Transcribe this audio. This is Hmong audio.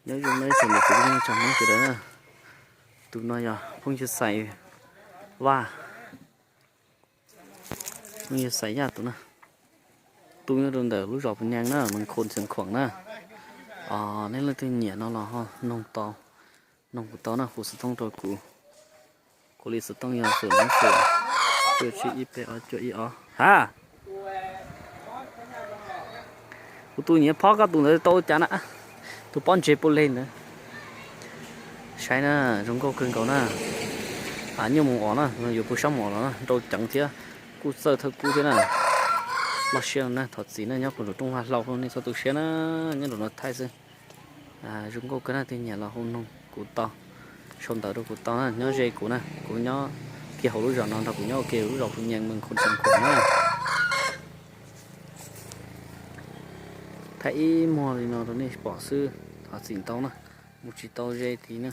Nyob zoo na ib tsoom niam txiv kwv tij neej tsa Hmoob sawv daws na. Tus no yog phooj ywg Xais Vaj, phooj ywg Xais Yaj tus na. Tub nyob rau ntawm lub zos Pus Nyaas na, Mees Khoos Xeev Khuam na. Os, nej leej twg nyiam no los ho noog tau, noog kuv tau na, hu xov tooj rau kuv. Kuv li xov tooj yog xum nuv xum cuaj tsib ib peb ob cuaj ib ob ha. Kuv tus nyiam phob koj tus ntawd tau cas na, tus pob ntseg puav leej ntawd. Saib na, zoo nkauj kawg nkaus na. Nyuj mus os na, yuav pw sab mus os los na, nrau ceev thiab, kuj txawj thawj kub thiab na. Loj siab na, thov txim na, nyob kuv nraum rooj vag hlau nej txhob tu siab na, nyob nraum no thaij xwb. Zoo nkauj kawg na, leej twg nyiam los hu noog kuv tau, sau ntawv rau kuv tau na, nyob ze kuv na, kuv nyob kiag hauv lub zos no nrog kuv nyob ua ke lub zos Pus Nyaas Mees Khoos Xeev Khuam na. Thaij ib muag li no rau nej pom xwb, thov txim ntau na, mus tsis tau ze tid na.